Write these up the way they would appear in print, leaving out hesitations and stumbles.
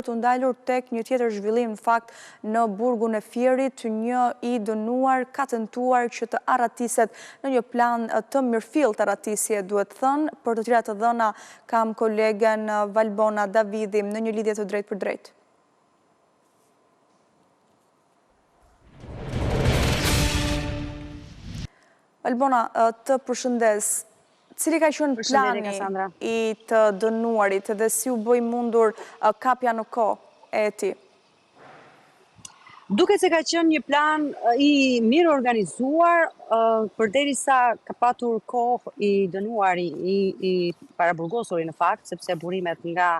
T'u ndalur tek një tjetër zhvillim në fakt në burgun e Fierit, një i dënuar ka tentuar që të arratiset në një plan të mirëfilltë arratisje duhet thënë. Për të tjera të dhëna kam kolegen Valbona Davidhi në një lidhje të drejtpërdrejtë. Valbona, të përshëndes. Cili ka qenë plani i të dënuarit dhe si u bë e mundur kapja në kohë e tij? Duket se ka qenë një plan i mirëorganizuar, përderisa ka patur kohë i dënuari, i, i paraburgosuri në fakt, sepse burimet nga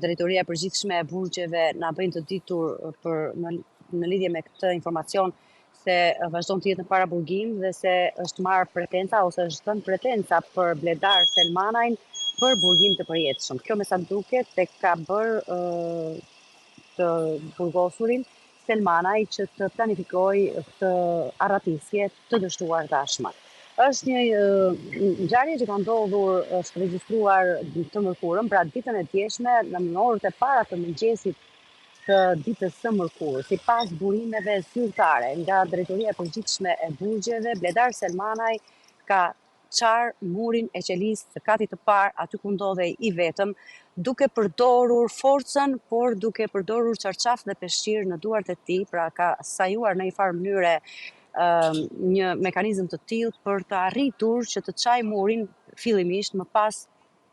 Drejtoria e Përgjithshme e Burgjeve na bëjnë të ditur për në, në lidhje me këtë informacion se vazhdon të jetë në paraburgim dhe se është marrë pretenca ose është dhënë pretenca për Bledar Selmanajn për burgim të përjetshëm. Kjo me sa duket e ka bërë të burgosurin Selmanaj që të planifikojë këtë arratisje të dështuar tashmë. Është një ngjarje që ka ndodhur, është regjistruar të mërkurën, pra ditën e djeshme në orët e para të mëngjesit të ditës së mërkurë. Sipas burimeve zyrtare nga Drejtoria e Përgjithshme e Burgjeve, Bledar Selmanaj ka çarë murin e qelisë së katit të parë aty ku ndodhej i vetëm, duke përdorur forcën, por duke përdorur çarçaf dhe peshqir në duart e tij, pra ka sajuar në një farë mënyre një mekanizëm të tillë për të arritur që të çajë murin fillimisht, më pas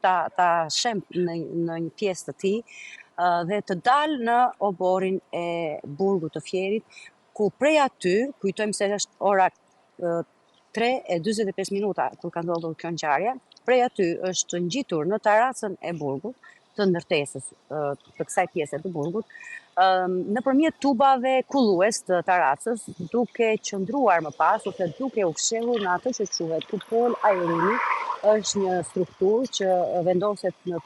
ta ta shemb në në një pjesë të tij dhe të dalë në oborrin e burgut të Fierit, ku prej aty, kujtojmë se është ora 3:45 minuta kur ka ndodhur kjo ngjarje, prej aty është ngjitur në tarracën e burgut, të ndërtesës të kësaj pjese të burgut, nëpërmjet tubave kullues të tarracës, duke qëndruar më pas ose duke u fshehur në atë që quhet kupolë ajrimi, është një strukturë që vendoset në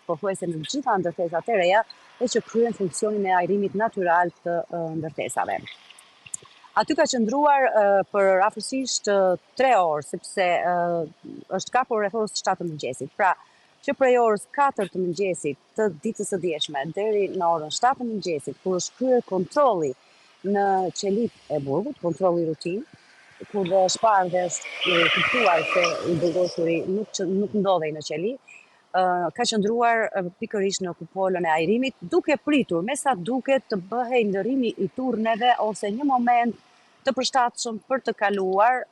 pothuajse në të gjitha ndërtesat e reja dhe që kryen funksionin e ajrimit natyral të ndërtesave. Aty ka qëndruar për afërsisht 3 orë, sepse është kapur rreth orës 7 të mëngjesit. Pra, që prej orës 4 të mëngjesit të ditës së djeshme deri në orën 7 të mëngjesit, kur është kryer kontrolli në qelitë e burgut, kontrolli rutinë, kur dhe është parë dhe është kuptuar se i burgosuri nuk nuk ndodhej në qeli, ka qëndruar pikërisht në kupolën e ajrimit, duke pritur me sa duket të bëhej ndërrimi i turneve ose një moment të përshtatshëm për të kaluar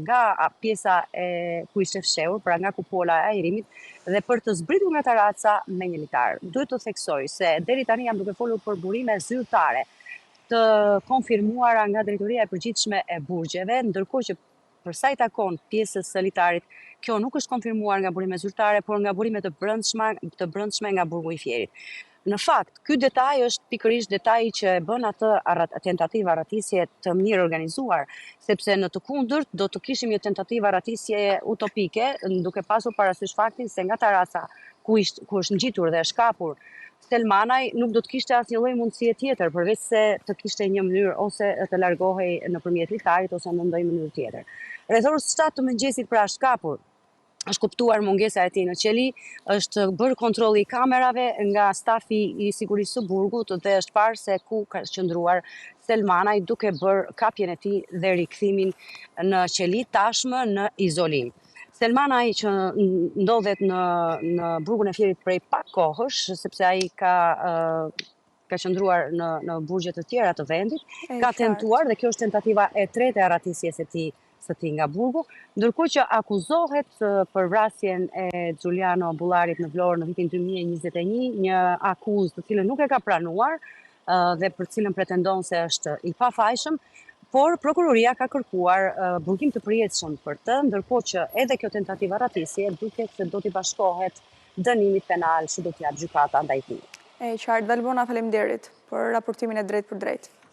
nga pjesa e ku ishte fshehur, pra nga kupola e ajrimit dhe për të zbritur nga tarraca me një litar. Duhet të theksoj se deri tani jam duke folur për burime zyrtare të konfirmuara nga Drejtoria e Përgjithshme e Burgjeve, ndërkohë që Për sa i takon pjesës së litarit, kjo nuk është konfirmuar nga burime zyrtare, por nga burime të brendshme, të brendshme nga burgu i Fierit. Në fakt, ky detaj është pikërisht detaji që e bën atë arrat, tentativë arratisje të mirëorganizuar, sepse në të kundërt do të kishim një tentativë arratisje utopike, duke pasur parasysh faktin se nga tarraca ku ishte ku është ngjitur dhe është kapur Selmanaj nuk do të kishte asnjë lloj mundësie tjetër, përveç se të kishte një mënyrë ose të largohej nëpërmjet litarit ose në ndonjë mënyrë tjetër. Rreth orës 7 të mëngjesit pra është kapur është kuptuar mungesa e tij në qeli, është bërë kontrolli i kamerave nga stafi i sigurisë së burgut dhe është parë se ku ka qëndruar Selmanaj duke bërë kapjen e tij dhe rikthimin në qeli tashmë në izolim. Selmanaj që ndodhet në në burgun e Fierit prej pak kohësh, sepse ai ka ka qëndruar në në burgje të tjera të vendit, ka tentuar dhe kjo është tentativa e tretë e arratisjes së tij së tij nga burgu, ndërkohë që akuzohet për vrasjen e Xhuliano Bullarit në Vlorë në vitin 2021, një akuzë të cilën nuk e ka pranuar dhe për të cilën pretendon se është i pafajshëm, por prokuroria ka kërkuar burgim të përjetshëm për të, ndërkohë që edhe kjo tentativë arratisje duket se do t'i bashkohet dënimit penal që do t'i japë gjykata ndaj tij. E qartë, Valbona, faleminderit për raportimin e drejtpërdrejtë.